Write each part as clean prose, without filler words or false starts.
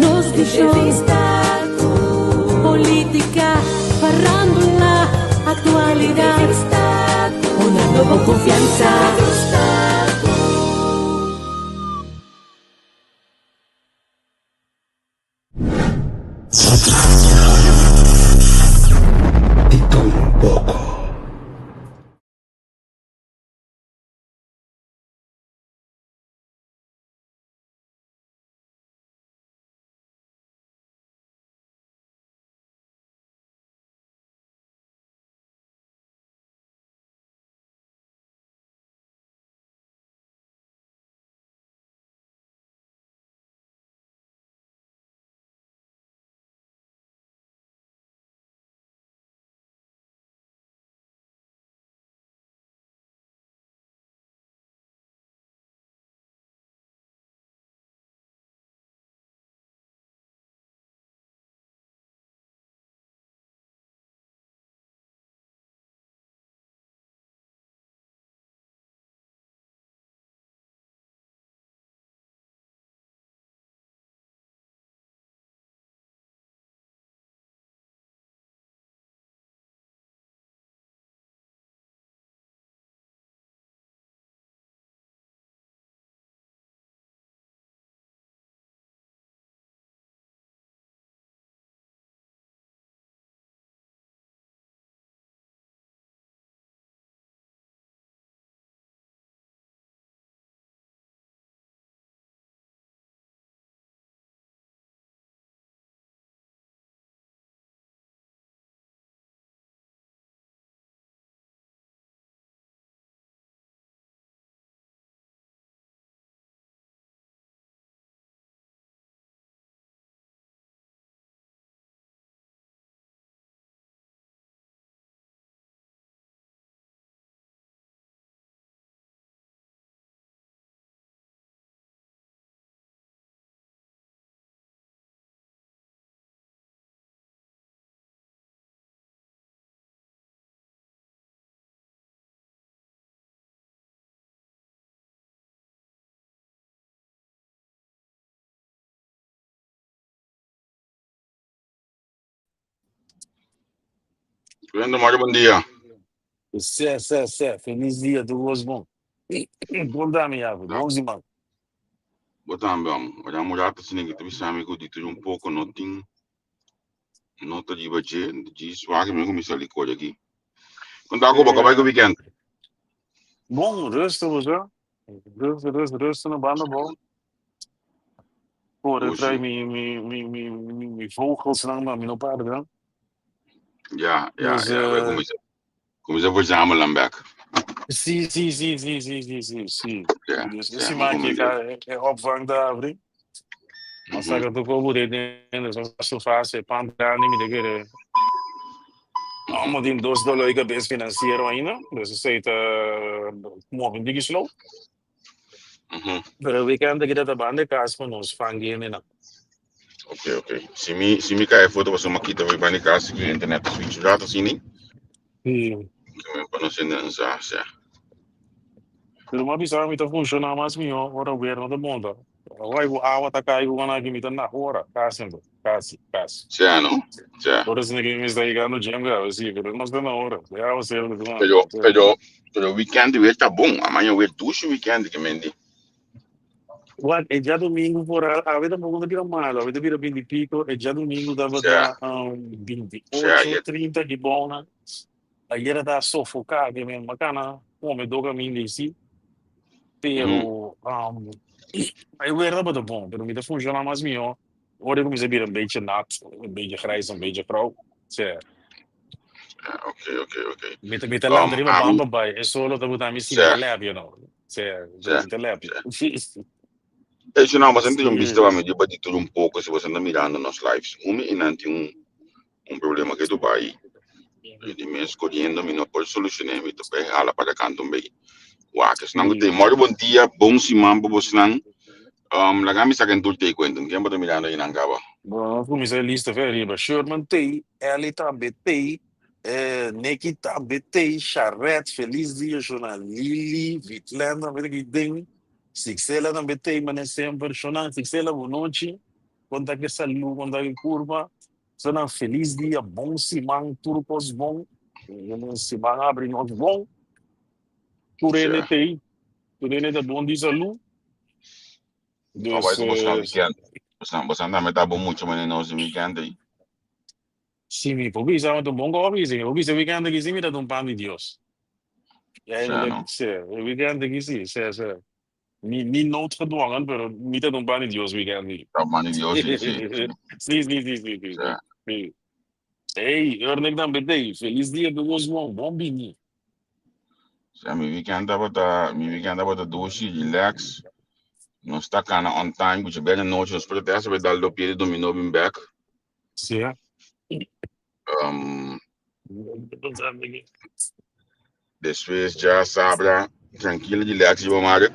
Nos vision, politica, farandula, actualidad, una nueva confianza. Di tur un poko. Fernando Mario, bom dia. Sè, sè, sè. Feliz dia, tur kos bon. Konta mi, Yaku. Ja. Bon siman. Bo tambe, amo. Ora un rato sin que te bisa mi ku di un poco no tin no ta riba dje, dje swak mi kuminsá likor aki. Konta ku bo kaba ku weekend. Bon, rustig hoor. Rustig, rustig, rustig na banda bon. Por Oshi. trae mi vogels nan, maar mi no para dan. Ja, Dus, ja, wij kuminsá verzamelen back. Si. Ja, Dus ja, esse maar man kom que maar. é opvang daar, abri. Mas saca tu como de dentro, só so fácil, pan grande, me de Allemaal die $2 ik best financiero ainda. Dus ze zegt, morgen die slow. Pero weekend que dat bande kaas van ons vangen in. Oké. Si mi kaya foto was uma kita vai bani kasi ku internet switch rato sini. Sí. Que me conocen en sa, sa. Pero maar bizar mi ta funciona mas mihó ora weer no ta monta. Awor ku awa ta kai ku aki mi ta na ora, kasi ando, kasi, kasi. Sea, no? Sea. Ora si que me está llegando gym ga, sí, pero no está na hora. Ya o sea, lo que Pero weekend weer tá bom. Amanhã weer douche weekend que mendi. Wat, e djadumingu por a tampoko no bira malo, a bira 20 i piko, e djadumingu Sea, tabata sea, 28, ya. 30 di bona. Ayera ta sofoká, ke men makana kome do kaminda i si, pero e weer tabata bon, pero mi ta funshoná mas mihó ora e kuminsá bira un bechi nat, un bechi grijs, un bechi grou. Sea, Ah, ok. mi ta lanta riba Ami, bamba bai, e solo ta buta mi sinta sea, lep, you know. Sea, sea, sinta lep. sea. Eso no, bastante un vista Sí. va medio batito un poco si você anda mirando nos lives. Un y nanti un problema que tu vai. Y me escolhendo, mi no por solucionar, mi to pe hala para canto un bey. Wah, que senang te moro bom dia, bom siman bo senang. Laga mi saken tur te cuento. Quem bota mirando aí nangaba. Bueno, kuminsá lista fe riba. Sherman T, Ellie tambe T, Nicky tambe T, Charette, Feliz Dia, Shona Lili, Vitlenda, weet ik ding. Sixela tambe T, mané semper. Shona, Sixela, bonochi. Kon ta ke salú, kon ta ke kurpa. So nan felis dia, bon siman, tur kos bon. Siman abri nos bon. Tur hende t'ei, tur hende ta bon di salú. Dus, Bai ku boso na weekend. Boso boso tambe ta bon mucho mane nos di weekend ei. Si mi por bisa, mi ta un bon kopi, si mi por bisa weekend aki si mi ta un pan di Dios. Eigenlijk, si, e weekend aki si, si, si. Ni, ni noodgedwongen, pero mi ta un pan di Dios weekend aki. Ta un pan di Dios, si, si, si. Si, si, si, si, si, si. Ey, Ernick tambe t'ey. Feliz dia pa bos bon, bon bini. Sa mi weekend tabata, mi weekend tabata dushi, relax. Nos ta kana on time, kucha bèn anochi, nos por ta hasta dal do pie di dominó bin bèk. Sí. Despues dja sabra, tranquilo, relax, riba Mark.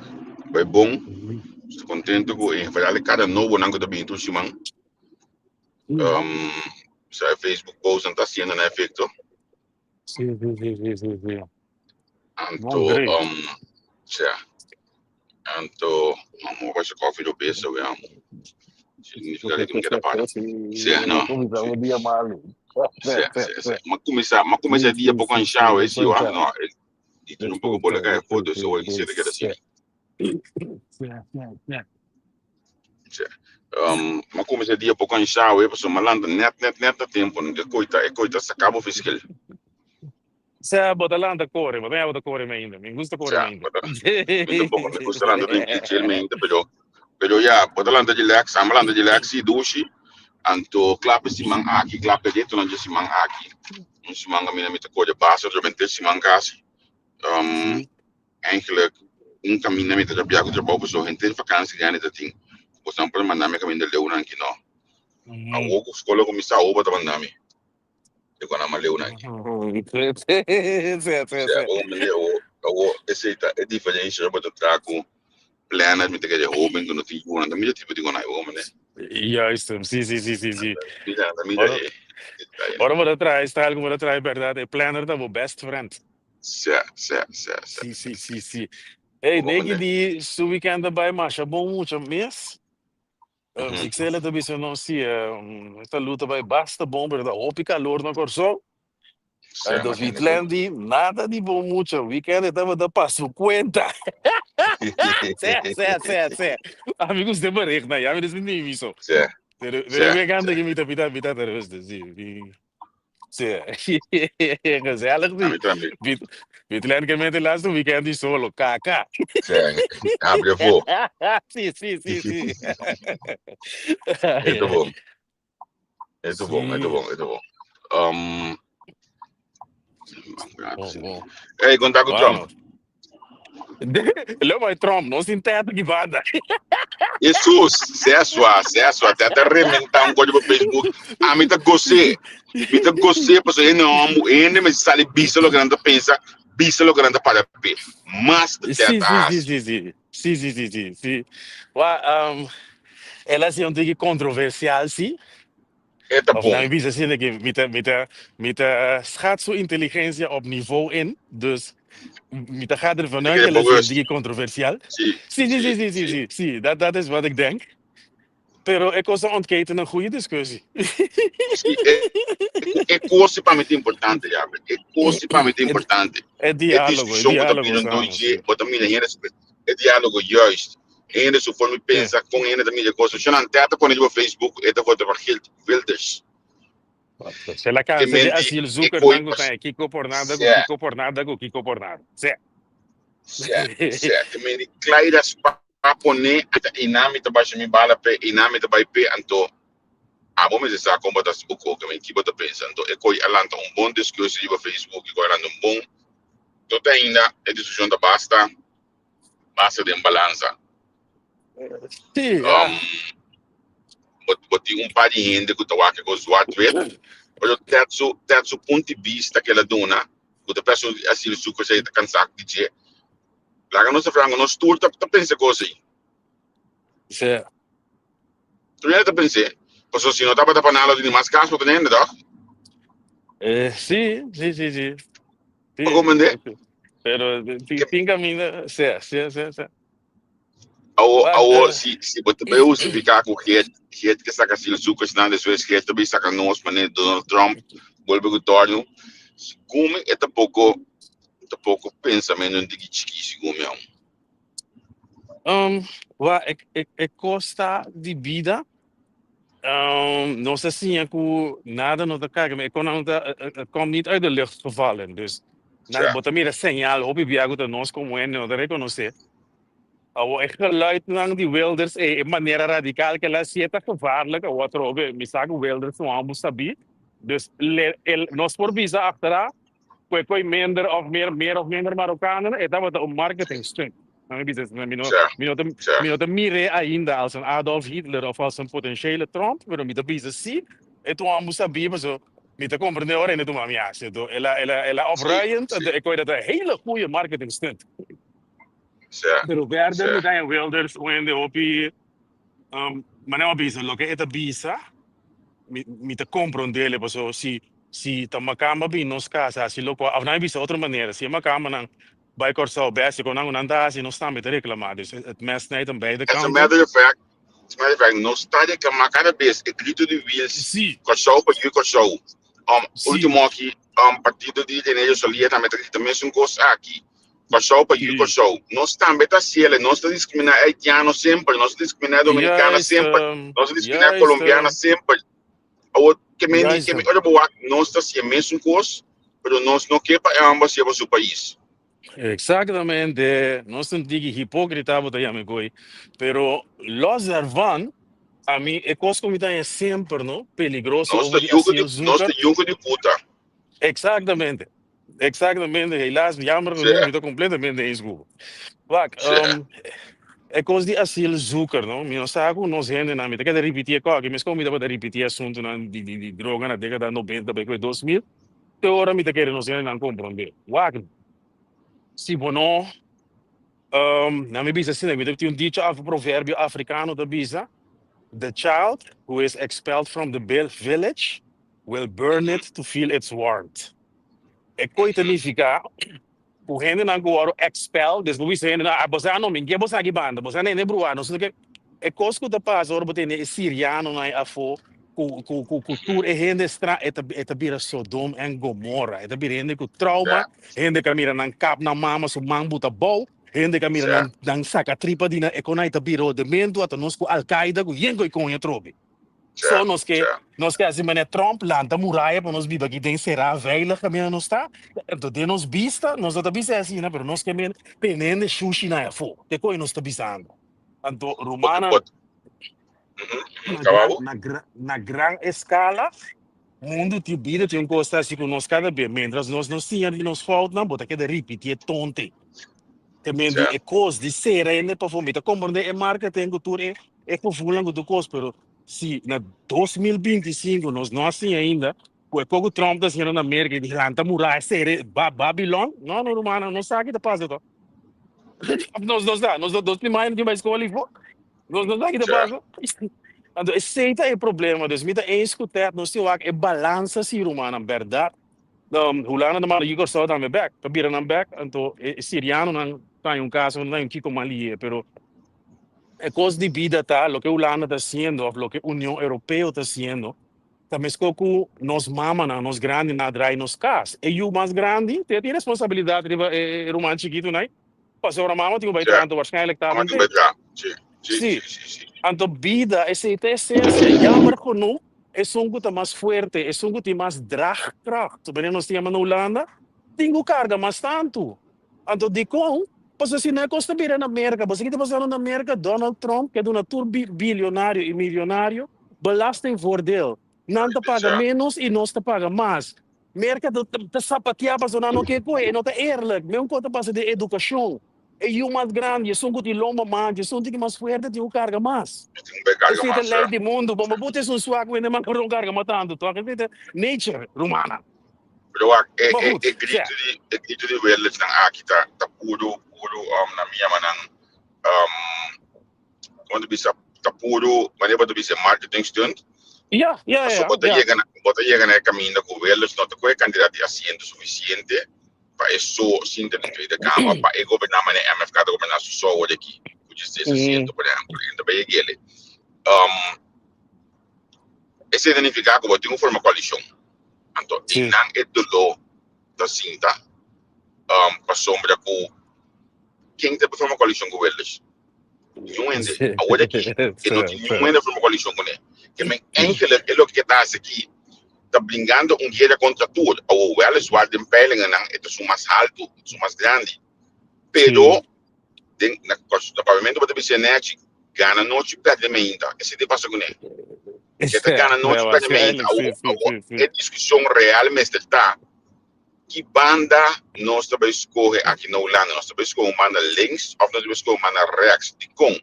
Bai bon. Estoy contento ku en general kada nobonan ku ta bini tur siman. Sa Facebook post nan ta haciendo na efecto. Sí, sí, sí, sí, sí, sí. Anto, No, great. Tja. Anto, amo ba koffie do beso, we amo. Significa que tem que dar para. Sí, no. Cuminsa Sí. un dia malo. Sí, sí, sí. Ma cuminsa, ma cuminsa dia poco anshao, eh, sí, wa, no, y tu un poco por la calle foto, so, y se te queda así. Sí. Ma cuminsa dia poco anshao, eh, paso ma lanta net, net, net a tempo, e coita, e coita sacabo fiscal. Sea bo ta lanta kore, bo ta bo ta kore mainta. Mi gusta kore Sea, mainta. bo ta, mi tampoco me gusta lanta den chill mainta, pero, pero ya, bo ta lanta relax, amo lanta relax y dushi, anto klape siman aki, klape dentro nan siman aki. Un siman camina mi ta kore basta, durante siman casi. Eigenlijk, un camina mi ta trabia cu trabou, pasobra henter vakantie grandi ta tin. Bo nan por manda mi caminda leunan aki no. Awor cu school a cuminsa, awor bo ta manda mi. E cu nan maleunan aki. Sí, sí, Sea, sí. awor mi awor, awor esey ta e diferencia bo ta traha cu planner, mi ta kere hoben cu no tin yunan, ta mira tipo di conai, awor mane. Juist, sí, sí, sí, sí, sí. Mira, ta mira Ora, e detaye. ora bo ta traha style cu bo ta traha, berdad, e planner ta bo best friend. Sea, sea, sea, sea. Sí, sí, sí, sí. Hey, Awor Nicky mane. di su weekend a bay masha bon mucha mes. Sixela ta bisa nos si esta luta bai basta bon pero ta hopi calor na Kòrsou. Sea, Anto imagínate. Vitlen di nada di bon mucha weekend e tabata pa su cuenta. Sea, sea, sea, sea. Ami gusta e bericht na ya mi ta sinti mi so. Sea, Pero pero sea, weekend sea. aki mi ta mi ta mi ta rustig si. Si. Gezellig di. Ami tambe. Vit Vitlen ke mete laatste weekend di solo kaka. Sea, habri afó. Sí, sí, sí, sí. E ta bon. E ta bon, e ta Sí. bon, e ta bon. Bon, bon. Hey, konta ku Trump. Bueno. Lo mai Trump, no sin teta ki banda. Jesus, sea sua, sea sua. Te ta rementá un código Facebook. A mi ta gocé. Mi ta gocé paso hende hombre, hende me sali bisa lo que nan ta pensa, bisa lo que nan ta para pe. Mas te Sí, ta sí, sí, hasi. sí, sí. Sí, sí, sí, sí, sí. Wa, el a sido un tiki controversial, sí. E ta Of nou, bon. mi bisa asina que mi ta, mi ta, mi ta schat su inteligencia op niveau in. Dus mi ta gaat ervan Te uit kere que el a sido un bewust. tiki controversial. Sí, Sí, sí, sí, sí, sí, sí, sí. sí, sí, dat, dat is wat ik denk. Pero e cos a ontketen een goede discussie. Sí, e, e cos pa mi ta importante, ja. E cos pa mi ta Het, importante. het E diálogo, het discussión ku ta diálogo bini samen, dje, sí. bo ta mira hende, e diálogo juist. Hende su forma di Sí. pensa, con hende ta mira cos. Shonan tata pone riba Facebook, e ta vota pa Geert Wilders. Se la Ke cansa de men di e asielzoeker koi nan ku pas ta kiko por nada ku Sè, kiko por nada ku kiko por nada. Sè. sè, sè. Ke men di Klaida Spa pone ata inami ta basha mi bala pe, inami ta bai pe, anto abo mester sa kon bo ta buko, ke men ki bo ta pensa. Anto e koi a lanta un bon discussie riba Facebook, e koi a lanta un bon, tot ainda e discusion ta basta, basta den balansa. Sí, ja. Bo, bo tin un par di hende ku ta wak ku zwart-wit, pero tet su, tet su punto di vista ke el a duna, ku ta persoon di asielzoekers ei ta kansa di dje. Laga nos ta franco, nos tur ta, ta pensa kos ei. Sí. Tur hende ta pens'é. Pasobra si no tabata pa nan lo tene mas kas pa tene hende, tòg? Sí, sí, sí, sí. Bo Sí, comprendé? pero Ke tin caminda, sí, sí, sí, sí. Awo, Wak, awo, si, si bo ta bay hustifica cu Geert, Geert ke saca asielzoekers nan, despues Geert ta bay saca nos, manera Donald Trump, bolbe cu torno. Segun mi, e ta poco, ta poco pensamento un tiki chiki, segun mi, aun. Wak, e costa di bida, nos a siña cu nada no ta carga, e conan no ta, het komt niet uit de lucht gevallen. Dus, na, bo ta mira señal hopi bia cu ta nos como hende no ta reconoce. Awor e geluidnan di Wilders e e manera radical cu el a hacié ta gevaarlijk. Awor atrobe mi sa cu Wilders un homber sabí. Dus le el nos por bisa achtera cu e coy minder of meer meer of minder Marokanonan e tabata un marketing stunt. Na mi bisa mi no mi no ta mi no ta mir'é ainda als een Adolf Hitler of als een potentiële Trump, pero mi ta bisa si e ta un homber sabí pasobra mi ta comprende ora hende tuma mi haci. Anto el a el a el a opruiend anto e coy ta ta hele goeie marketing stunt. Pero verder mi ta haña Wilders un hende hopi, manera mi a bisa, loke e ta bisa mi ta comprendele pasobra si si ta makamba bin nos kas hasi loke of nan a bisa otro manera, si e makambanan bai Kòrsou bèsti kon nan ku nan ta hasi nos tambe ta reklamá, dus het mes snijdt aan beide As a kanten. matter of fact, as a matter of fact, nos ta reklamá kada bes e grito di Wiels, Kòrsou pa yu Kòrsou. Último aki, partido di René Joselia tambe ta grita mesun kos aki, Kòrsou pa yu Kòrsou. Nos tambe ta hasiel, nos ta diskriminá haitiano semper, nos ta diskriminá dominikana semper, nos ta diskriminá kolombiana semper. Awor, ke men di, ke men ora bo wak, nos ta hasi e mesun kos, pero nos no ke pa e hòmber hasié pa su pais. Exactamente, nos ta un tiki hipócrita bo ta yama e koe, pero los daarvan, ami e kos ku mi ta haña semper no, peligroso Nos ta over di yugo di, nos ta asielzoeker. yugo di puta. Exactamente, exactamente, helaas, jammer genoeg, mi ta completamente eens ku bo. Wak, e kos di asielzoeker no, mi no sa ku nos hendenan, mi ta keda ripití e kòki, meskos mi tabata ripití asuntunan di droga na dékada nobenta bai ku e 2000, Te ora mi ta kere nos hendenan komprondé. Wak, si bo no, nan mi bisa asina, mi ta tin un dicho af, proverbio afrikano ta bisa, The child who is expelled from the village will burn it to feel its warmth. E koi ta nifiká ku hendenan ku wòrdu expel, des bo bisa hendenan, ah, boso a no, mi ke boso aki banda, boso a nene bruá, nos no ke. E kos ku ta pasa ora bo tene e sirianonan ei afó ku ku ku ku tur e hende stra e ta e ta bira Sodom en Gomorra, e ta bira hende ku trauma, hende ku a mira nan kap nan mama su man buta bou, hende ku a mira nan nan saka tripa di nan, e kon ei ta bira odementu, ata nos ku Al-Qaeda ku yen ku e koña atrobe. So nos ke nos ke hasi manera Trump lanta muraya pa nos biba aki den será veilig kaminda nos ta. Enton den nos bista nos no ta bisa asina pero nos ke men tene hende shushi na afó. Te koe nos ta bisando. Anto rumannan na gran na gran na gran eskala mundu tin bida tin un kos ta hasi ku nos kada be mientras nos no siña di nos foutnan bo ta keda ripitié tonte. Te men di e kos di sera hende pafó mi ta komprondé e marketing ku tur e E gevoelnan ku tur kos, pero si na 2025 nos no a siña ainda ku e kos ku Trump ta hasiendo na Merka di lanta muraya sere ba Babilon, no no rumannan no sa ki ta pasa to. Nos no sa, nos nos tin mai no tin bai skol ifo, nos no sa ki ta pasa. Anto esei ta e problema, dus mi ta eens ku Ted, nos tin wak e balansa si rumannan, bèrdat. Hulanda ta manda yu Kòrsou tambe bèk, ta bira nan bèk, anto e sirianonan ta haña un kas, nan ta haña un kiko mal lié, pero E kos di bida ta loke Hulanda ta hasiendo of loke Union Europeo ta hasiendo ta meskos ku nos mamanan, nos grandinan a drai nos kas. E yu mas grandi te tin responsabilidat riba e ruman chikitunan pasobra mama tin ku bai traha anto waarschijnlijk tata tin. Sí, anto bida esei ta esensia. Jammer genoeg esun ku ta mas fuerte, esun ku tin mas draagkracht, manera nos ta yama na Hulanda, tin ku karga mas tantu. Anto dikon? Pasobra si no e kos ta bira na Merka. Bo sa ki ta pasando na Merka? Donald Trump ke duna tur bilionario i milionario belastingvoordeel. Nan ta paga ménos i nos ta paga mas. Merka ta sapateá pasobra nan no ke kohe. E no ta eerlijk. Meun kos ta pasa den edukashon. E yu mas grandi, esun ku tin lomba mancha, esun tin mas fuerte tin ku karga mas. Esei ta lei di mundu. Bo no por ta esun swak wende man ku karga mas tantu. Tòg esei ta nature, rumannan. Pero wak, e, Maar e, goed, e ja. grito di, e grito di Wilders nan aki ta, ta puro, puro, na mi yama nan, como te bisa, ta puro, wanneer bo ta bisa marketing stunt. Ja, ja, Paso ja, bo ta ja. yega na, bo ta yega na e kaminda ku Wilders no ta kohe kandidat di asiento sufisiente pa e so sinta den Tweede Kamer pa e goberná manera MFK ta goberná su so awor aki. 13 asiento, por ehempel, e ta bay yeg'ele. Esei ta nifiká ku bo tin un forma koalishon. Anto einan e doló ta sinta pasobra ku ken ta por forma koalishon ku Wilders? Niun hende. Awor aki e no tin niun hende forma koalishon kuné. Ke men eigenlijk e loke ke ta hasi aki ta bringando un guera kontra tur. Awor wèliswaar den peilingennan e ta su mas haltu, su mas grandi. Pero den na na papiamento bo ta bisa nechi gana nochi perde meinta. Esei ta pasa kuné. E ta gana nochi perde meinta. Awor awor e diskushon real mester ta ki banda nos ta bai skohe aki na Hulanda. Nos ta bai skohe un banda links òf nos ta bai skohe un banda rèks? Dikon?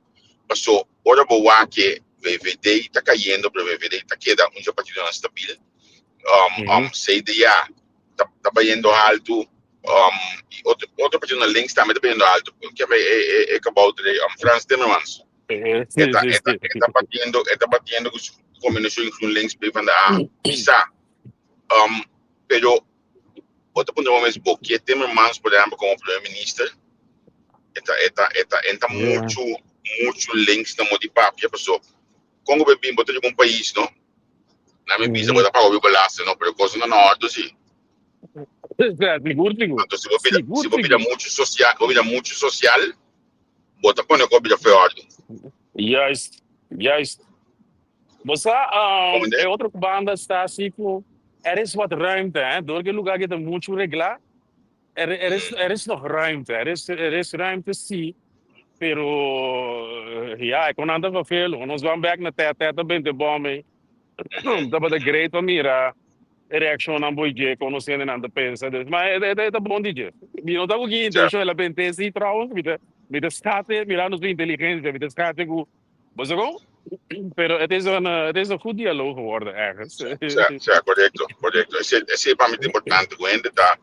Paso ora bo wak ke VVD ta kayendo pero VVD ta keda un dje partidonan stabil. CDA ta ta bayendo haltu y otro otro partido na links tambe ta bayendo haltu. Ke e e e kabouter ei Frans Timmermans. E ta e ta e ta batiendo e ta batiendo ku su kombinashon GroenLinks PvdA pisa. Pero bo ta puntra bo mes bo ke Timmermans por ehempel komo primer minister? E ta e ta e ta e ta muchu muchu links na mo di papia paso kon ku bo bin bo ta riba un pais no na mi bisa bo ta paga hopi belasting no pero kos no na ordo si. Sigur sigur. Anto si bo bira si bo bira muchu sosial bo bira muchu sosial bo ta pone ku bo bira fei ordo. Juist juist. Bo sa e otro banda sta si ku er is wat ruimte hè door ku e lugar aki ta muchu reglá er er is er is nog ruimte er is er is ruimte si pero ya e kon nan ta verveel nos ban bek na tèt tèt ta bente bòm ei tabata great pa mira e reakshonnan bo dje kon nos hendenan ta pensa dus ma e e ta bon di dje mi no ta ku ki intenshon el a bente si trouwens mi ta mi ta skate mirando su inteligensia mi ta skate ku Bo sa kon? Pero het is een, het is een goed dialoog geworden ergens. Sa, sa, correcto, correcto. Ese, ese pa mi ta importante, ku hende ta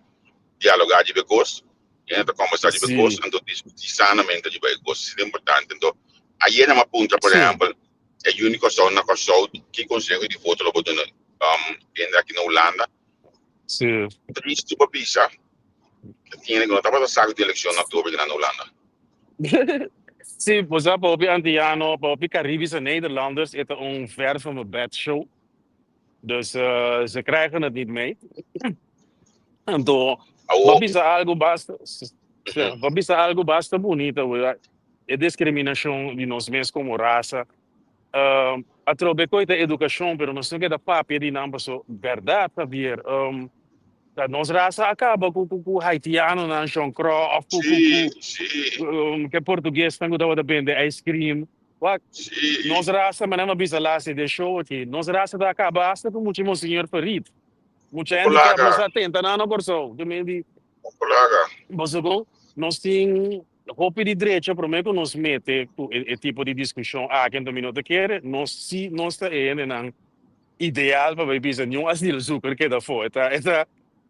dialogá riba e kos, hende ta kombersá riba e kos, anto diskutí sanamente riba e kos. Esei ta importante. Anto, ayer nan a puntra, por ehèmpel, e yu di Kòrsou na Kòrsou, ki konseho di voto lo bo duna hende aki na Hulanda? Tristu pa bisa, tin hende ku no tabata sa ku tin elekshon na oktober aki na Hulanda. Sí, bo sa pa hopi antiano, pa hopi Caribische Nederlanders e ta un ver van mijn bed show. Dus ze krijgen het niet mee. Anto, bo bisa algo basta, bo bisa algo basta bunita, e discriminacion di nos mes como rasa. Atrobe koe ta educacion, pero nos no keda papia di nan paso berdad, Javier. Ta nos rasa a kaba ku ku ku haitianonan shonkro òf ku ku ku ke portuguesnan ku tabata bende ice cream. Wak, nos rasa, manera mi a bisa laatst den show aki, nos rasa ta kaba asta ku mucha Monseñor Farid. Mucha handicap nos a tenta nan na Kòrsou. Te meen di, boso kon nos tin hopi di drecho promé ku nos mete ku e tipo di diskushon aki, anto mi no ta kere nos si nos ta e hendenan Ideal pa bay bisa niun asielzoeker keda afó. E ta, e ta,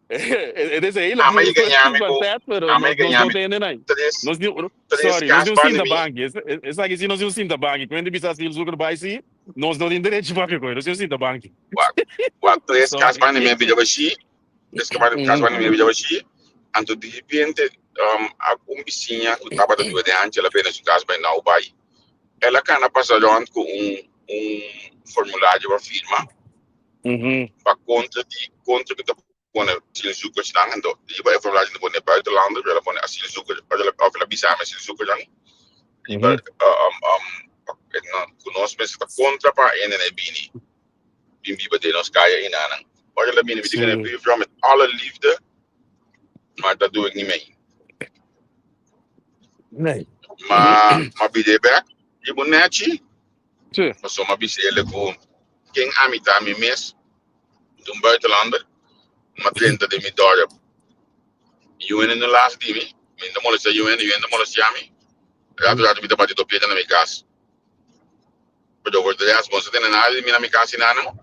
het is een hele Ama e gañami ku, facet, pero ama e nos, nos no gañami tende nai. tres, Nos tin, tres sorry, nos kas tin un banda sinta mi. banki. Esaki si nos tin un sinta banki. Ku hende bisa asielzoeker bai si, nos no tin derecho papia ku e. Nos tin un sinta banki. Wak, wak, tres kas Sorry. banda mi a bira bashí, tres kas banda mi a bira bashí. Anto di repente, un bisiña ku tabata biba den hanchi, el a bende su kas bai nou bai. El a kana pasa rond ku un un formulario pa firma pa kontra di kontra ku ta pone asielzoekersnan. Anto riba e formulario ta pone buitenlander, pero el a pone asielzoeker, of el a bisa mi asielzoekernan riba ku nos mester ta kontra pa hende na e bini bin biba den nos kaya enanan. Ora el a bini mi di kende buurvrouw met alle liefde, maar dat doe ik niet mee. Nee. Ma ma bid'é bek riba un nèchi. Sí. Pasobra m'a bisa el ku ken ami ta mi mes, mi ta un buitenlander, m'a drenta den mi dòrp. Yu hende no las di mi, mi no ta molestiá yu hende, yu hende ta molestiá mi. Ratu ratu mi ta bati dos piedra na mi kas. Pero voor de rest, bo no sa tene nada di mi na mi kas enanan.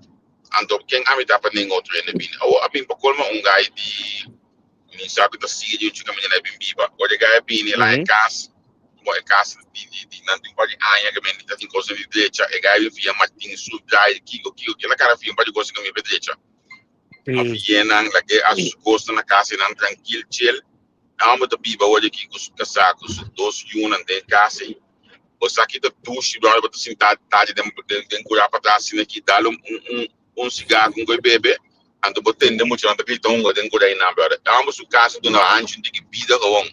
Anto ken ami ta pa nin otro hende bini? Awor a bin pa colma un guy di mi sa cu ta sirio cu caminda na bin biba. Ora e guy a bini el a e cas, bon e cas di di di nan tin un par di aña cu men ta tin cosnan di drecha. E guy a bin fia Martin su draai kico kico kico el a cara fia un par di cosnan cu mi pa drecha. A fi'e nan lag'e a su cosnan na cas enan trankil chill. E homber ta biba awor aki cu su casa cu su dos yunan den e cas ey. Bo sa ki ta dushi, brother, bo ta sinta tardi den cura patras asina aki, dal un cigar con koe bebe, anto bo tende muchanan ta grita hunga den cura einan, brother. E homber su casa duna hanchi un tiki bida gewoon.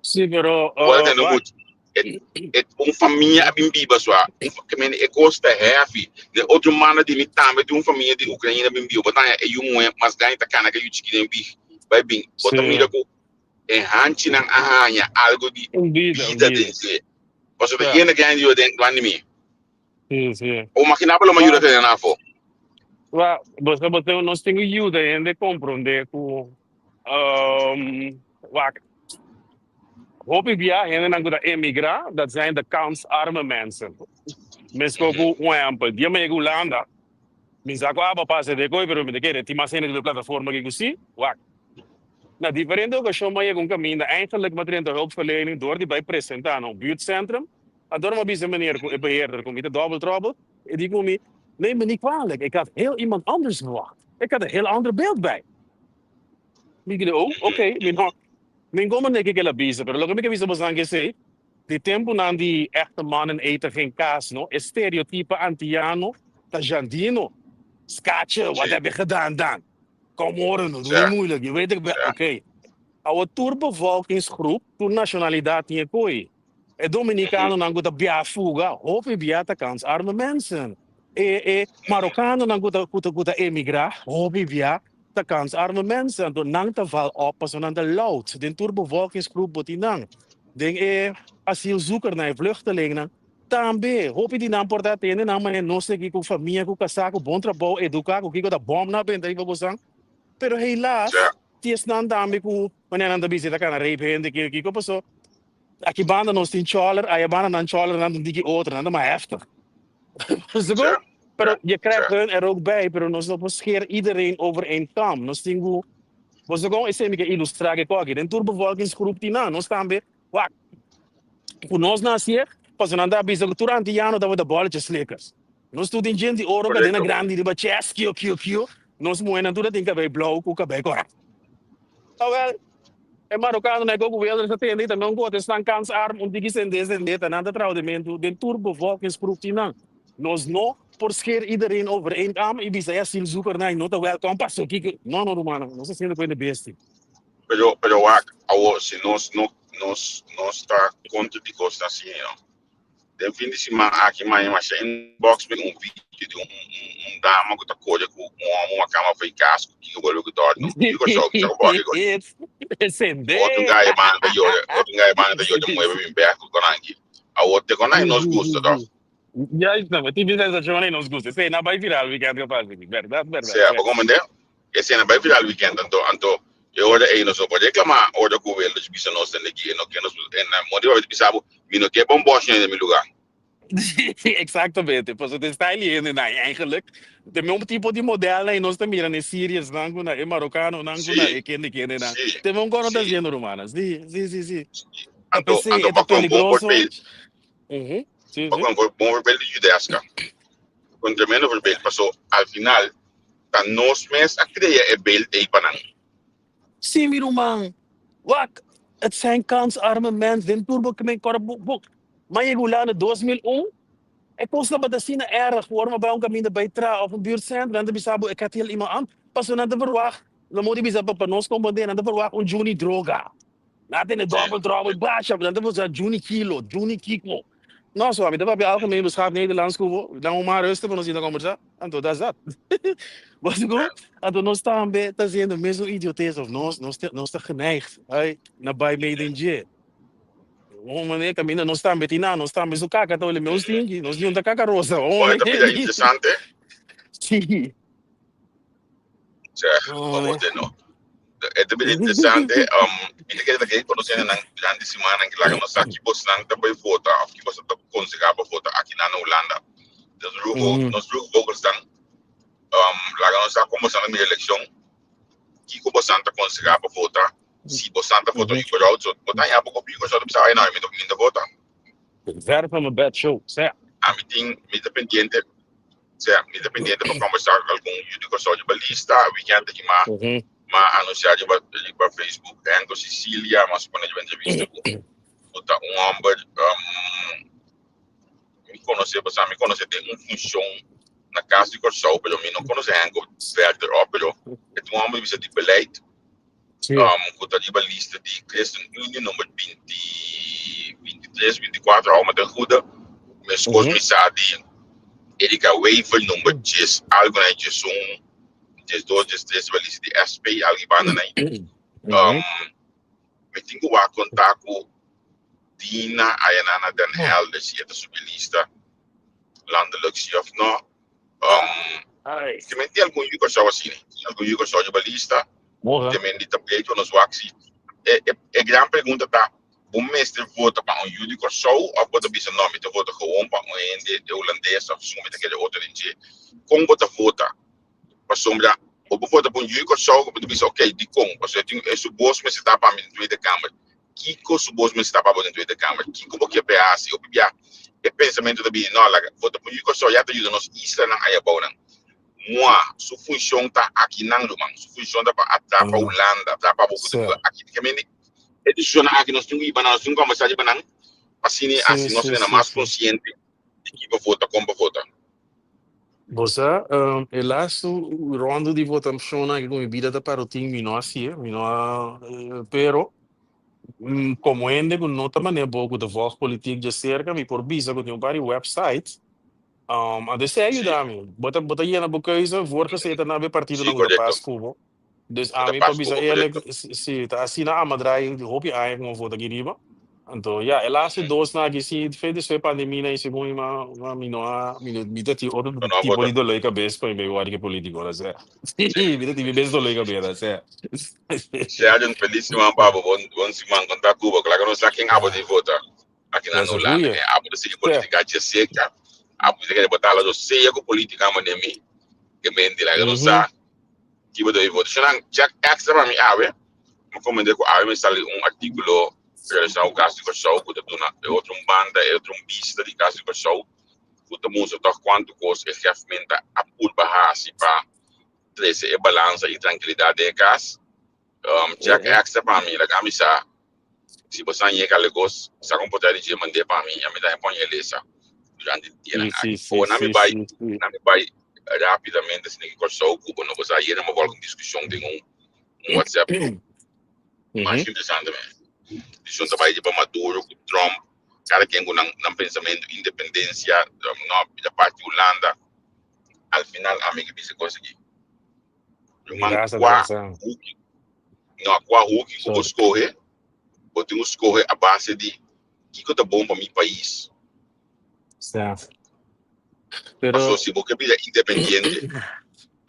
Sí, pero Bo a tende wak. mucho. E un famia a bin biba sua. Ke mende e kos ta heavy. Den otro manda di mi tambe tin un famia di Ukraina bin biba. Bo ta haña e yu muhé mas grandi ta kana ku e yu chikí den big bai bin. Bo ta mira ku e hanchinan a haña algo di Un bida, un bida bida. den dje. Pasobra yena grandi yo den grandi mi. Sí, sí. O makina pa lo ma yuda tene nan afó. Wa, boso, boso, nos tin ku yuda hende komprondé ku, wak, hopi bia hendenan ku ta emigrá, dat zijn de kansarme mensen. Meskos ku un ehèmpel, dia mi yega Hulanda, mi sa ku aba pasa de koi, pero mi ta kere tin mas hende riba e plataforma aki ku si, wak. Na diferente okashon mi a yega un kaminda, eigenlijk mi a drenta hulpverlening dor di bai presentá na un buurtcentrum. Anto mi a bisa meneer ku e beheerder ku mi ta double trouble, e di ku mi, Neem me niet kwalijk, ik had heel iemand anders verwacht. Ik had een heel ander beeld bij. Mi di, oh, oké, mi no, ningun manera ke el a bisa, pero loke mi ke bisa boso ke esei, di tempunan di echte mannen eten geen kaas, no, e stereotipo antiano ta Jandino. Skatje, wat heb je gedaan dan? Kom horen, no, doe niet moeilijk, je weet ik ben, oké. Awo tur bevolkingsgroep, tur nationaliteit tin e koi. E dominicanonan ku ta bia fuga, hopi bia ta kans arme mensen. E e marokanonan ku ta ku ta ku ta emigra, hopi bia ta kans arme mensen. Anto nan ta val op pasobra nan ta loud. Den tur bevolkingsgroep bo tin nan. Den e asielzoekernan, e vluchtelingnan, tambe. Hopi di nan por ta atende nan manera nos ta aki ku famia, ku kasá, ku bon trabou, eduká, ku kiko ta bòm nan a benta riba bosan. Pero helaas, tin esnan tambe ku manera nan ta bisa ta kana rape hende, kiko kiko paso. Aki banda nos tin choler, aya banda nan choler nan ta un tiki otro, nan ta mas heftig. Sigur? Pero je krijgt hun er ook bij, pero nos no por scheer iedereen over één kam. Nos tin ku, bo sa kon esei mi ke ilustrá ke koki, den tur bevolkingsgroep tin nan, nos tambe, wak, ku nos na hasié, pasobra nan ta bisa ku tur antiano tabata bolletjeslikkers. Nos tur tin djent di oro, kadena grandi riba chest, kio kio kio, nos muhénan tur a tin kabei blou ku kabei kòrá. Awèl, e marokanonan e koku Wilders a tende i ta non kote esnan kans arm un tiki sende sende ta nan ta traha den mentu den tur bevolkingsgroep tin nan. Nos no por skeer iedereen over één kam i bisa e asielzoekernan no ta wèlkom paso kiko. No no rumannan, nos ta siendo ku hende besti. Pero pero wak, awor si nos no nos nos ta kontra di kosnan asina no. Den fin di siman aki maya masha inbox mi un video di un un dama ku ta kore ku un homo un kama for kas ku kiko bolbe ku dòrdi un kiko show kiko bòke ku otro guy banda ta yora otro guy banda ta yora mueve bin bek ku konanki awor te konai nos gusta toh. Juist no, e tipo sensacion ei nos gusta. Esei na bai viral weekend capaz di. Berdad, berdad. Sea, bo comprende? Esei na bai viral weekend anto anto e ora ei nos no por reclama ora cu Wilders bisa nos tende ki e no ke nos e na modo di papia ta bisa bo mi no ke bomboshi den mi lugar. Exactamente, pasobra ta style di hendenan eigenlijk. Ta e tipo di modelnan ei nos ta mira na e Syriërsnan cu na e Marokanonan cu na e kende kendenan. Ta e mesmo cos nos ta haciendo rumannan. Si, si, si, si. Ta Anto p'esei anto e ta pa con bon peligroso. voorbeeld Sí, pa sí. con bon voorbeeld di Judeska. Un tremendo voorbeeld paso al final ta nos mes a crea e beeld ey pa nan. Sí, mi ruman. Wak, het zijn kansarme mens den tur bo kmen kòrda bo bo. M'a yega Hulanda 2001, e kos tabata asina erg ku ora m'a bai un kaminda bai traha òf un buurtcentrum, nan ta bisa bo e ka tel iemand an, pasobra nan ta verwagt, nan moti bisa pa pa nos komprondé, nan ta verwagt un Juni droga. Nan a tene dòbel tròbel basha, nan ta bisa Juni kilo, Juni kiko. No, so ami ta papia algemeen beschaafd Nederlands ku bo, dan un man rustig pa nos sinta kombersá, anto that's that. Bo si kon? Anto nos tambe ta haciendo mesun idiotes of nos nos ta nos ta geneigd ay na bai mee den dje. Un manera kaminda nos tambe tin nan, nos tambe su kaka ta wele meus stinky, nos ni un ta kaka rosa. Bo e ta bira interesante. Sí. Sea, bo te no. E ta bira interesante. Mi ta kere ta kere conoce nan durante simannan ki laga nos sa ki bosnan ta bay vota of ki bosnan ta conseha pa vota aki nan na Hulanda. Nos rugo, nos rugo vogelsang laga nos sa con bosnan ta mira eleccion, kiko bosnan ta conseha pa vota, si bosnan ta vota Hugo Rout, so bo ta haña bo kopi Hugo Rout ta bisa ay no mi ta vota. Ver van mijn bed show, sea. Ami tin, mi ta pendiente. Sea, mi ta pendiente pa conversa cu algun yu di Corsou riba lista. Weekend aki ma ma anuncia riba riba Facebook Henko Cecilia, ma supone riba entrevista cu cu ta un homber um, konosé, pasobra mi konosé den un funshon na Kas di Kòrsou, pero mi no konosé Henko verder op, pero e ta un hòmber di bisa di beleid, ku ta riba lista di Christen Unie number binti, bintitres, bintikuater, hou mi ta goede. Meskos mi sa di Erika Wever number djes algu na djesun, djesdos, djestres riba lista di SP, algu banda na ei. Mi tin ku wak konta ku Dina ayana na Den Helder si e ta subi lista landelijk si of no. Te men tin algun yu Kòrsou asina. Tin algun yu Kòrsou riba lista. Te men di ta pleito nos wak si. E, e, e gran pregunta ta, bo mester vota pa un yu di Kòrsou of bo ta bisa no, mi ta vota gewoon pa un hende de Hulandes of esun mi ta kere otro den dje. Kon bo ta vota? Pasobra bo por vota pa un yu di Kòrsou ku bo ta bisa ok, dikon? Pasobra e tin e su bos mester ta pa mi den Tweede Kamer. Kiko su bos mester ta pa bo den Tweede Kamer? Kiko bo ke p'e hasi? Hopi bia e pensamentu ta bini, no, laga vota pa un yu di Kòrsou ya ta yuda nos islanan aya abounan. Mua, su funshon ta akinan, ruman. Su funshon ta pa atrapa Hulanda, atrapa bo ku ta biba aki. Kemende e desishonnan aki nos tin ku hiba nan, nos tin ku kòmbersá riba nan pa asina hasi nos hende mas konsiente di ki pa vota, kon pa vota. Bo sa, e lastu ronda di votacion aki cu mi bida ta parotin, mi no haci'e, mi no a, pero como hende cu no ta manera bo cu ta volg politiek dje cerca, mi por bisa cu tin un par di websites, anto esey a yuda mi. Bo ta, bo ta yena bo keuze, voorgezeten na be partidonan cu ta pas cu bo. Dus Ku ta ami pa pas bisa ku bo, eerlijk, korekto. si, ta asina a madrai hopi aña ku mi vota aki riba. Anto ya, e laatste dos na aki si, fe despues pandemia i segun mi ma, ma mi no a, mi no, mi ta tin otro Bo no a tipo vota. di dolor di kabes pa mi bay wak di politico, ta sea. Si, mi ta tin mi mes dolor di kabes, ta sea. Sheldon, felis siman pa bo, bon, bon siman. Kon ta Cuba? Kla ku no sa ken abo di vota aki na That's a Hulanda. goeie. Ken abo ta sigui politica dje seca. Abo ta kere botala do sea ku politica mane mi. Ke mentira, ke no sa. Ki bo ta vota? Shonnan, check extra pa mi awe. Mi komende ku awe mi sali un artíkulo relashoná ku Kas di Kòrsou ku ta duna e otro un banda, e otro un bista di Kas di Kòrsou ku ta mustra tòg kuantu kos e gèfmenta a purba hasi pa trese e balansa i trankilidat den e kas. Check extra pa mi, laga mi sa si bo sa yega Lagos, sa kon por ta di dje mand'é pa mi, ami tambe pon e lesa durante e dianan aki. Ora nan mi bai, nan mi bai rapidamente asina ki Kòrsou ku bo no bo sa yera mi wòrdu un diskushon den un un WhatsApp group. Masha interesante men. Diskushon ta bai riba Maduro ku Trump, kada ken ku nan nan pensamentu, independensia, no, bida parti Hulanda. Al final ami ke bisa kos aki. Ruman, Gracias, kua gracias. huki, no, kua huki ku bo Sorry. skohe, bo tin ku skohe a base di kiko ta bon pa mi pais. Sa. Paso Pero si bo ke bira independiente,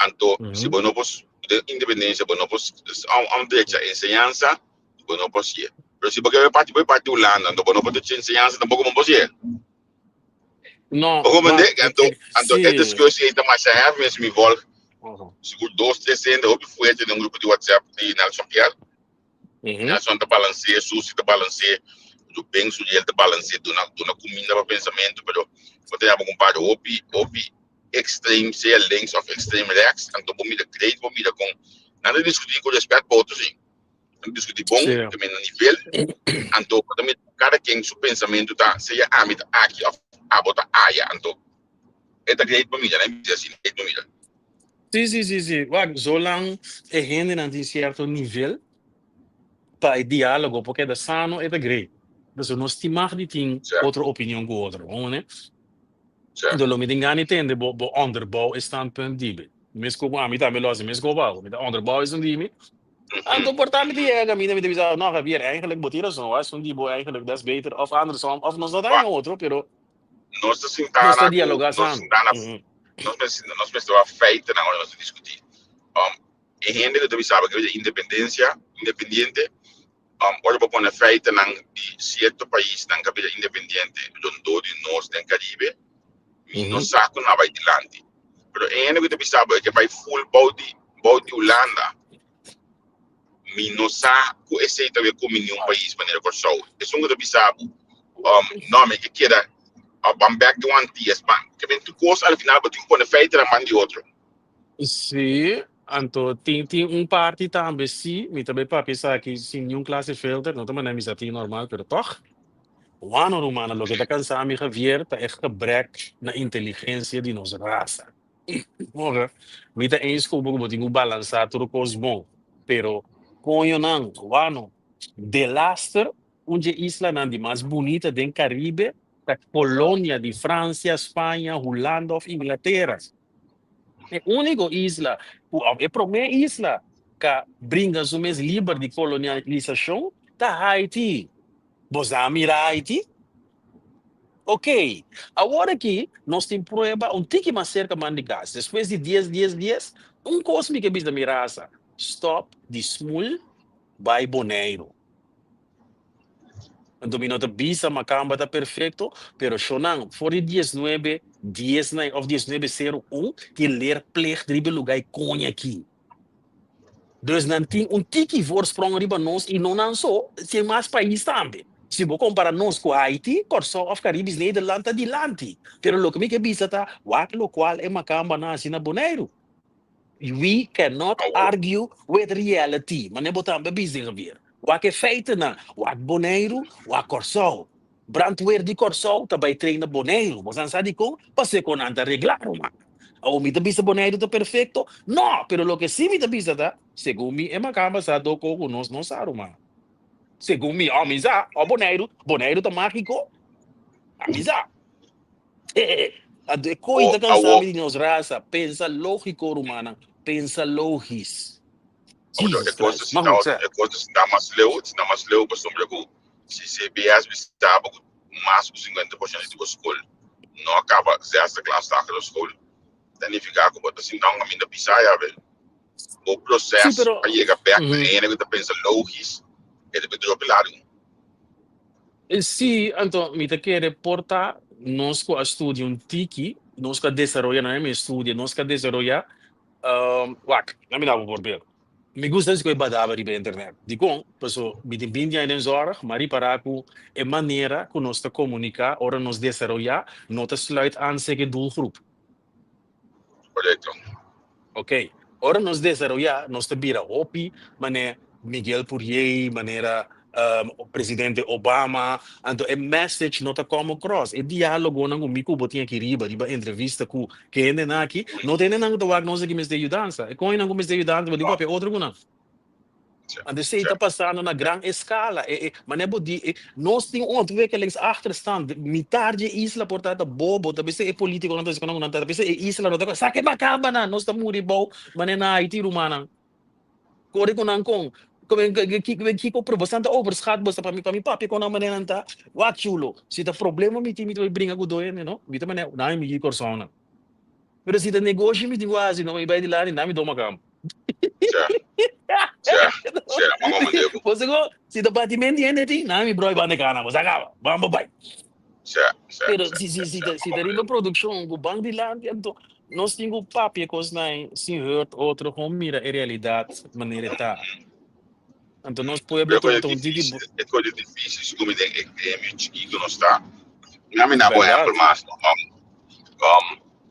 anto si Ujú. bo no por den independencia bo no por a un drecha enseñansa, bo no por si'e. Pero si bo ke bai parti, bai parti Hulanda, anto bo no por drecha enseñansa tampoco bo no por si'e. No, Bo comprende? maar Anto, anto e sí. discussie ei ta masha heavy mes mi volg Ujú. sigur dos, tres hende hopi fuerte den un grupo di WhatsApp di Nelson Pier. Ujú. Nelson ta balancee, Susi ta balancee, Ruben Suriel ta balancee, duna, duna cuminda pa pensamento, pero bo ta yama compadre hopi, hopi extreme, sea links of extreme rechts, anto bo mira great, bo mira con, nan ta discuti cu respet pa otro si, nan ta discuti bon, Sí. te mira nivel, anto bo ta mira cada quien su pensamento ta, sea ami ta aki of abo ta aya, anto e ta great pa mira, nan bisa asina, great pa mira. Sí, sí, sí, sí. Wak, zolang e hendenan tin cierto nivel pa e diálogo por keda sano, e ta great. Pasobra nos tin mag di tin otro opinion ku otro, bon ne? Enton lo mi tin gana di tende bo bo onderbouw e standpunt di mi. Mesco ku ami tambe lo hasi mesco pa bo. Mi ta onderbouw esun di mi. Anto por ta mi ta yega kaminda mi ta bisa, no Javier, eigenlijk bo tin rason, wak, esun di bo eigenlijk dat is beter of andersom, of nos no ta haña otro, pero Nos ta sinta nos ta na ku, dialoga nos sano. sinta na, nos mester sinta, nos mester wak feitennan ora nos ta diskutí. E hende ku ta bisa bo ke independensia, independiente, ora bo pone feitennan di sierto paisnan ku a bira independiente rondó di nos den Karibe, mi no sa ku nan a bai dilanti. Pero e hende ku ta bisa bo e ke bai full bou di bou di Hulanda, mi no sa ku esei ta bai kumini un pais manera Kòrsou. Esun ku ta bisa bo, no, mi ke keda ban bèk di un Antias, ban. Ke men tur kos al final bo tin ku pone feitennan man di otro. Sí, anto tin tin un parti tambe sí, mi ta bay papia esaki sin niun clase filter, no ta manera mi sa tin normal, pero toch. Wano rumannan, loke ta kansa mi Javier ta e gebrek na inteligensia di nos rasa. Ora, mi ta eens ku bo ku bo tin ku balansá tur kos bon, pero koñonan, wano, delaster un dje islanan di mas bunita den Karibe ta kolonia di Fransia, Spaña, Hulanda òf Inglatera. E úniko isla ku òf e promé isla ka bringa su mes liber di kolonialisashon ta Haiti. Bo sa mira Haiti? Ok, awor aki nos tin prueba un tiki mas serka man di kas. Despues di dies, dies, dies, un kos mi ke bisa mi rasa, stòp di smul bai Boneiru. Anto mi no ta bisa makamba ta perfecto, pero shonan for di diesnuebe dies na of diesnuebe sero un tin leerplicht riba e luga e koña aki. Dus nan tin un tiki voorsprong riba nos y no nan so, tin mas pais tambe. Si bo compara nos cu Haiti, Corsou of Caribisch Nederland ta dilanti. Pero loke mi ke bisa ta wak locual e makamba nan haci na Boneiru. We cannot argue with reality. Manera bo tambe a bisa, Javier. Wak e feitennan. Wak Boneiru, wak Kòrsou. Brandweer di Kòrsou ta bai train na Boneiru. Bo san sa dikon? Pasé kon nan ta reglá, ruman. Awor mi ta bisa Boneiru ta perfekto? No! Pero loke sí mi ta bisa ta, segun mi e makamba sa doko ku nos no sa, ruman. Segun mi, oh mi sa, oh Boneiru, Boneiru ta mágiko? Ami sa. Anto e koe ta kansa mi di nos rasa. Pensa lógiko, rumannan. Pensa logis. Jesus Christ. Ma goed, E kos ta sinta mas leu, sinta mas leu pasobra ku si CBS bisaba ku mas ku 50% di bo skol no a kaba zesde klas lagere school, ta nifiká ku bo ta sinta un kaminda pisá ya be. Bo proses pa yega bèk na hende ku ta pensa logis e ta bira hopi largu. Sí, anto mi ta kere por ta nos ku a studia un tiki, nos ku a desaroya nan e studia, nos ku a desaroya, wak, na mi daba por bel. Mi gusta escoge badaba riba internet. Dikon? Paso mi tin binti aña den zorg, m'a ripará ku e manera ku nos ta komuniká ora nos desaroyá no ta sluit aan seke doelgroep. Korekto. Ok. Ora nos desaroyá, nos ta bira hopi manera Miguel Pourier, manera presidente Obama. Anto e message no ta come across. E diálogonan ku mi ku bo tin aki riba, riba entrevista ku ke hendenan aki, no ta hendenan ku ta wak nos aki mester yudansa. E koñonan ku mester yudansa bo tin papia otro ku nan. Anto esei ta pasando na gran eskala. E, e, manera bo di, e, nos tin un ontwikkelingsachterstand. Mitar di e isla por ta ta bobo, ta bisa e politikonan ta bisa ku nan ta bisa e isla no ta saka e makabanan, nos ta muri bou manera na Haiti rumannan. Kore ku nan kon. Kiko pero bosan ta overschat boso pa mi pa mi papia ku nan manera nan ta. Wak chulo, si ta problema mi tin mi ta bai bringa ku doe hende no. Mi ta manera nan mi Kòrsounan. Pero si ta negoshi mi tin ku hasi no mi bai dilanti nan mi toma kam. Sè, sè, sè, mama mand'é bo. Bo sigur, si ta bati mente hende tin, nan mi broy banda kana, bo sa kaba, bamba bai. Sè, sè, Pero sè, si sè, si si sè, ta si mama ta mand'é riba bo. produkshon ku ban dilanti anto nos tin ku papia kosnan sin hurt otro, gewoon mira e realidat manera e ta. Anto nos pueblo Pero ta e ta un tiki difícil, e cosa difícil si mi den e gremio chiquito nos ta. Na mi na bo Berdad. ehempel mas, no?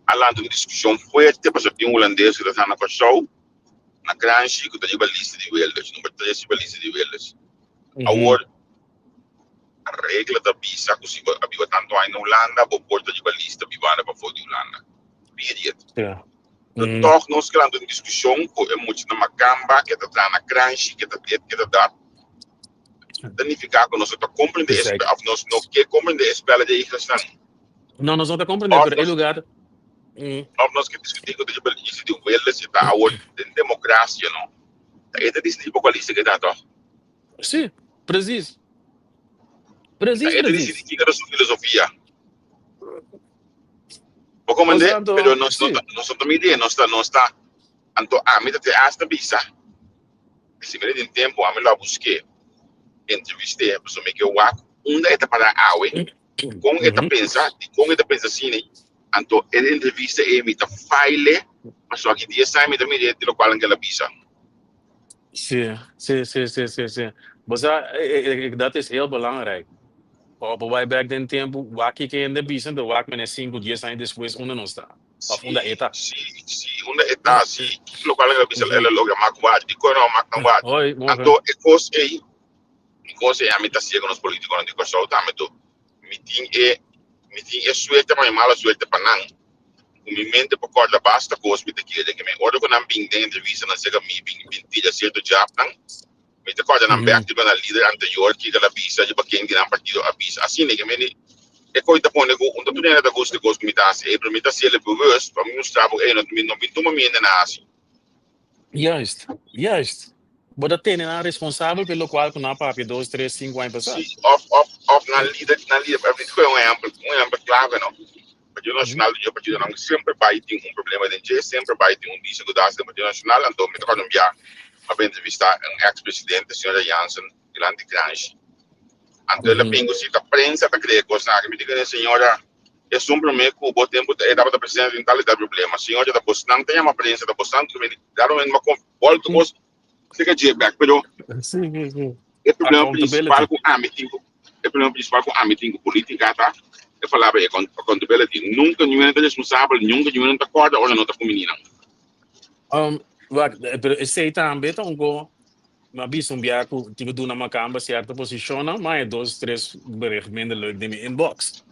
A lanta un discusion fuerte pasobra tin un hulandes cu ta traha na Curaçao, na Kranshi, cu ta riba lista di Wilders, number 3 riba lista di Wilders. Awor, regla ta bisa cu si bo a biba tanto aña na Hulanda, bo por ta riba lista bibanda pafó di Hulanda. Period. Pero tog nos ke lanta un diskushon ku e mucha na Makamba ke ta traha na Kranshi, ke ta dit, ke ta dat. Ta nifiká ku nos no ta komprendé e spè, òf nos no ke komprendé e spèla di e iglesianan. No, nos no ta komprendé, Òf pero e nos, lugar. òf nos ke diskutí ku ta riba lista di Wilders i ta awor den demokrasia, no? Ta e ta disidí pa kua lista ke ta, tòg? Sí, presis. Ta Presis, e ta presis. disidí kiko ta su filosofia. Bo comprende? Osea, anto, Pero nos no sí. ta, nos no ta midi, nos ta, nos ta, anto ami ta te hasta bisa, si mi tin tempo, ami lo a buské, entrevisté, pasobra mi ke wak unda e ta para awe, kon e ta pensa, dikon e ta pensa asina, anto e entrevista ei mi ta file, pasobra aki dies aña mi ta mira di lokual nan ke la bisa. Sí, sí, sí, sí, sí, sí. Bo sa, dat is heel belangrijk. Pa bo bai bek den tempu, wak kiko hende bisa, enton wak mene sinku, dies aña despues unda nos ta, òf unda e ta. Sí, sí, unda e ta, sí. Kiko lokual nan a bisa el a logra mak wak, dikon no a mak nan wak. Hoi, morgen. Anto e kos ei, e kos ei ami ta siega nos politikonan di Kòrsou tambe tur. Mi tin e mi tin e suerte pa mi mala suerte pa nan ku mi mente por kòrda basta kos mi ta kere ke mi ora ku nan bin den entrevista nan sega mi bin bin tira sierto jabnan mi ta kòrda nan bèk riba nan lider anterior kiko el a bisa riba ken di nan partido a bisa asina ke mi e kos ta pone ku un ta tur hende ta gusta e kos ku mi ta hasi ei pero mi ta hasiel bewust pa mi mustra bo ei no mi no bin tuma mi hende na hasi. Juist, juist. Bo ta tene nan responsabel pa e lokual ku nan a papia dos, tres, sinku aña pasá. Sí, òf, òf, òf nan lider, nan lider, mi ta kohe un ehèmpel, un ehèmpel klave no. Partido Nashonal di partidonan semper bai tin un problema den dje, semper bai tin un disegudas den Partido Nashonal, anto mi ta kòrda un bia a bai entrevistá un eks presidente, señora Jansen, dilanti Kranshi. Anto el a bin ku si ta prensa ta krea kosnan aki. Mi di kuné, señora, Esun promé ku bo tempu ta e tabata presidente tin tal i tal problema. Señor ta bosnan ta yama prensa ta bosnan ta bini dado momento ma bolto bos seka dje bek pero Sí, sí, sí. e problema principal Accountability. ku ami tin ku e problema principal ku ami tin ku politica ta e palabra e accountability. Nunka niun hende ta responsabel, nunka niun hende ta kòrda ora no ta kumini nan. Wak, pero esei tambe ta un go Mi a bisa un bia ku tin ku duna makamba sierto posishonnan, ma e dos tres bericht minder leuk den mi inbox.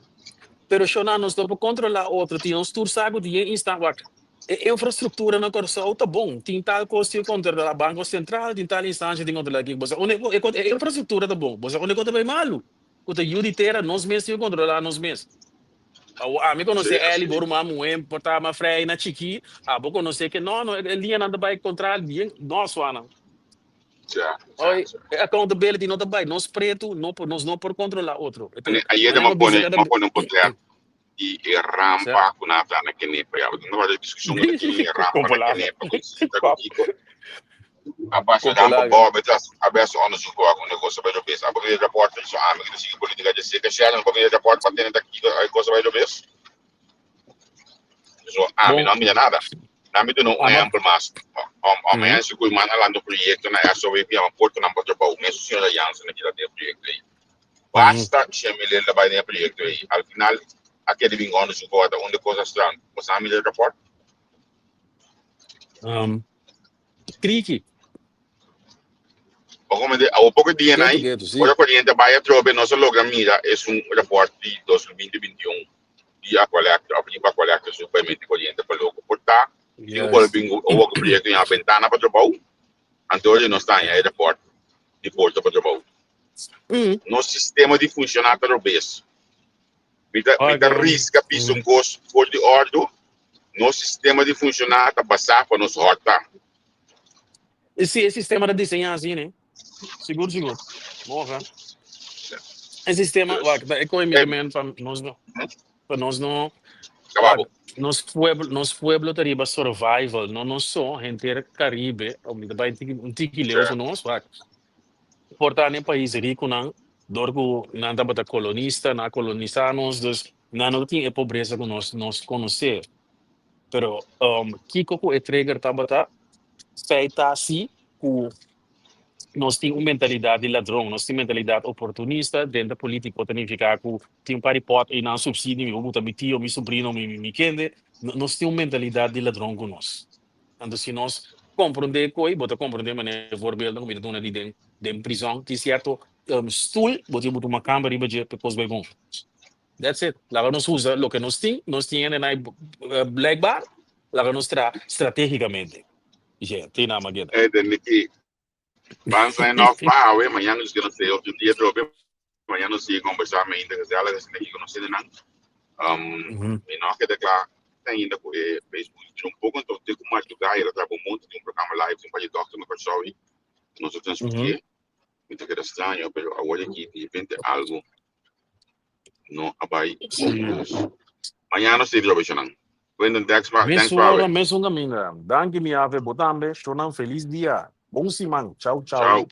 Pero shona nos no por kontrolá otro, tin nos tur sa ku di e instant wak e infrastruktura na Kòrsou ta bon, tin tal kos tin ku kontrolá Banko Sentral, tin tal instansha tin kontrolá kiko, bo sa unda e e infrastruktura ta bon, bo sa unda e kos ta bai malu, ku ta yu di tera nos mes tin ku kontrolá nos mes. Awo ami konosé Sí, Eli, así. bo ruman muhé por ta mas frei na chikí, abo konosé ke no no e liñanan ta bai kontra bien nos wanan. Ja, ja, Oi, ja. e accountability no ta bai, nos pretu no por nos no por kontrolá otro. E Ane, ta ayer manera m'a mi bisa pone kada m'a pone un potret di e Sa. rampa ku nan a traha na Kenepa. Ya, bo ta wak e diskushon ku ta tin e rampa na Kompolaga. Kenepa ku ta ku kiko. A basa rampa Kompolaga. bou, a bes a bes onderzoek wak un kos a bai robes. Abo mira rapport so ami ku ta sigui politika dje seka Sharon, bo mira rapport pa tene ta kiko e kos a bai robes. So ami Bon, no a mira nada. Na mi duna un ama. ehempel mas. Om om Mhm. mensen ku man a lanta un proyekto na SOW ku yama Portonan pa Trabou. Mesun señora Jansen a keda den e proyekto ei. Basta Shemilel ta bai den e proyekto ei. Al final a keda bin onderzoek ora ta unda e kos a strand. Bo sa mira e rapport? Um, Kriki. Bo komende awo poko dia Ketu, nai, ketu, sí. ora koriente bai atrobe nos a logra mira esun rapport di 2020-21 di Aqualectra of riba Aqualectra su bai mete koriente pa loko. Por ta tin ku bolbe Juist. bin ku awor ku proyekto yama Bentana pa Trabou, anto ora nos ta haña e rapport di Porta pa Trabou. Nos sistema di funshoná ta robes. Mi ta mi ta Oiga, riska bisa un kos for di òrdu, nos sistema di funshoná ta basá pa nos hòrta. Sí, e sistema ta diseñá asina, eh. Sigur, sigur. Morgen. E sistema, Dus, wak, ta e koe mi eh, men pa nos no, pa nos no, kaba wak, bo. nos pueblo ta riba survival, no nos so, henter Caribe, o mi ta bai tiki, un tiki leu Sí. ku nos, wak. Por ta den pais rikunan, dor ku nan tabata kolonista, nan a kolonisá nos, dus nan no tin e pobresa ku nos nos konosé. Pero kiko ku e trigger tabata? Feit ta si ku nos tin un mentalidat di ladron, nos tin mentalidat oportunista, den ta polítiko ta nifiká ku tin un par di pòt ei nan supsidio, mi por buta mi tio, mi sobrino, mi kende. Nos tin un mentalidat di ladron ku nos. Anto si nos komprondé koi, bo ta komprondé manera e voorbeelden ku mi ta duna di den den prizòn, tin sierto stoel bo tin ku tuma kamba riba dje pa e kos bai bon. That's it. Laga nos usa loke nos tin, nos tin hende na e blijkbaar, laga nos traha stratégikamente. Dje, tin nan mageda. Eh, den Niki, ban sign off pa awe, mañana nos gonna say otro dia trobe, mañana nos sigue conversa mainta gezellig asina aki ku nos hendenan. Mi no a keda kla te ainda ku e Facebook dura un poko, enton te ku madrugá el a traha un monto di un programa live di un par di dokter na Kòrsou i nos a transmitié. Mi ta keda straño, pero awor aki di repente algo no a bai bon. Dus mañana nos ta trobe shonan. Quentin, thanks pa thanks Mesun pa ora, awe. mesun kaminda. Danki mi ave, bo tambe. Shonan felis dia. Bon siman. Chau Chau. chau.